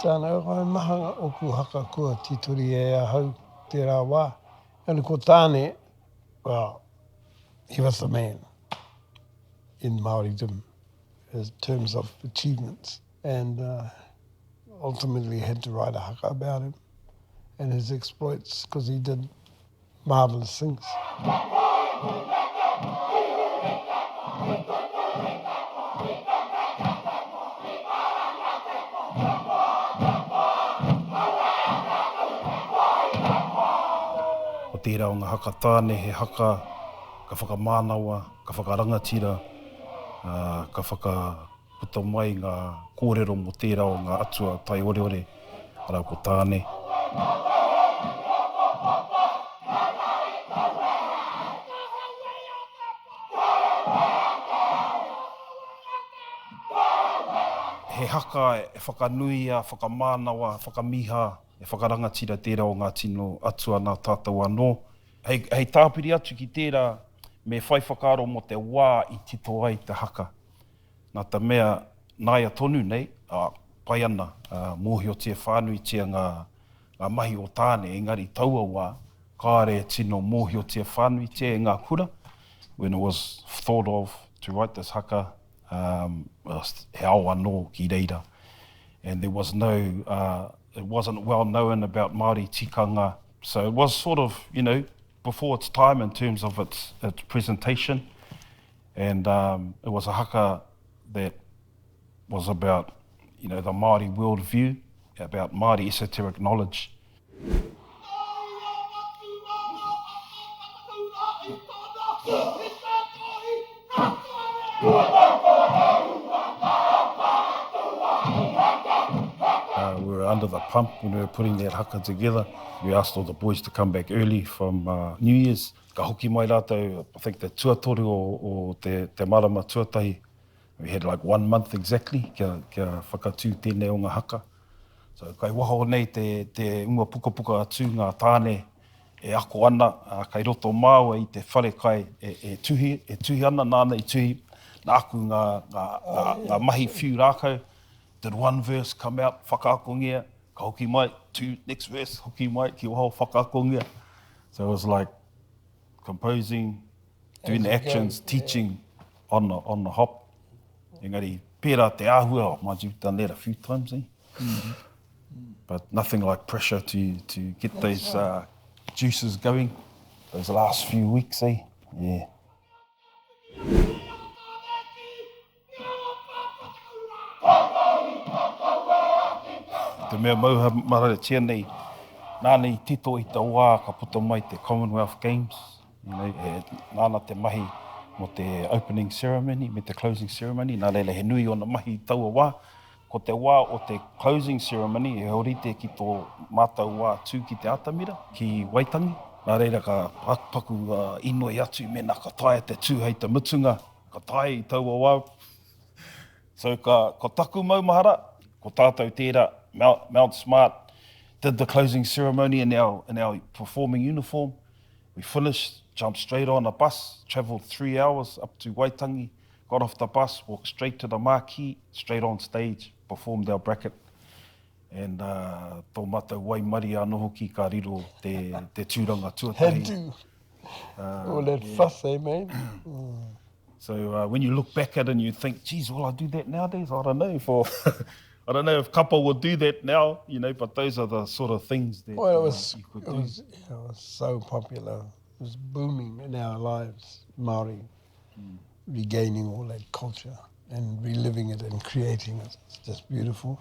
Tāna, he maha ōku haka kua tītori e ahau tērā wā. Engari ko Tāne, well, he was the man in Māoridom in terms of achievements and uh, ultimately had to write a haka about him and his exploits because he did marvellous things. Ko tērā o ngā haka tāne he haka ka whakamānawa, ka whakarangatira, ā, ka whakaputa mai ngā kōrero mō tērā o ngā atua taioreore, arā ko Tāne. He haka e whakanuia, whakamānawa, whakamiha, e whakarangatira tērā o ngā tino atua nā tātou anō. Hei, hei tāpiri atu ki tērā, me whai whakaaro mō te wā i tito ai te haka. Nā te mea, nāia tonu nei, ā, pai ana, ā, mōhiotia whānuitia ngā, ngā mahi o Tāne, engari taua wā, kāore e tino mōhiotia whānuitia e ngā kura, when it was thought of to write this haka, um, he ao anō ki reira. And there was no, uh, it wasn't well known about Māori tikanga, so it was sort of, you know, before its time in terms of its, its presentation. And um, it was a haka that was about, you know, the Māori worldview, about Māori esoteric knowledge. Uh, we were under the pump when we were putting that haka together. We asked all the boys to come back early from uh, New Year's. Ka hoki mai rātou, I think the tuatoru o, o te, te marama tuatahi, We had like one month exactly kia, kia whakatū tēnei o ngā haka. So kai waho nei te, te ingoa pukapuka a tū ngā tāne e ako ana, ā, kai roto māua i te wharekai e, e tuhi, e tuhi ana, nāna i tuhi, nāku ngā, ngā, ngā, ngā mahi whiu rākau, did one verse come out, whakaakongia, ka hoki mai, tū, next verse, hoki mai, ki waho, whakaakongia. So it was like composing, doing the actions, teaching on the, on the hop. Engari, pērā te āhua, oh, mind you, done that a few times, eh? Mm -hmm. But nothing like pressure to, to get That's those right. uh, juices going those last few weeks, eh? Yeah. Te mea mauhamaretia nei, nāna i tito i te wā ka puta mai te Commonwealth Games, you know, he, nāna te mahi mō te opening ceremony me te closing ceremony, nā reira he nui ōna mahi i taua wā. Ko te wā o te closing ceremony he ōrite ki tō mātou wā tū ki te atamira, ki Waitangi. Nā reira ka paku uh, inoi atu mēnā ka taea te tū hei te mutunga, Ka tae i taua wā. So ka, ko taku maumahara, ko tātou tērā, Mount, Mount Smart did the closing ceremony in our, in our performing uniform. We finished, jumped straight on a bus, travelled three hours up to Waitangi, got off the bus, walked straight to the marquee, straight on stage, performed our bracket. And uh, tō mātou waimarie anō hoki ka riro te, te tūranga tuatahi. Had to. Uh, All that yeah. fuss, eh, mate? Mm. So uh, when you look back at it and you think, geez, will I do that nowadays? I don't know. For I don't know if couple would do that now, you know, but those are the sort of things that well, it was, uh, you could it do. Was, yeah, it was so popular. It was booming in our lives, Māori, mm. regaining all that culture and reliving it and creating it. It's just beautiful.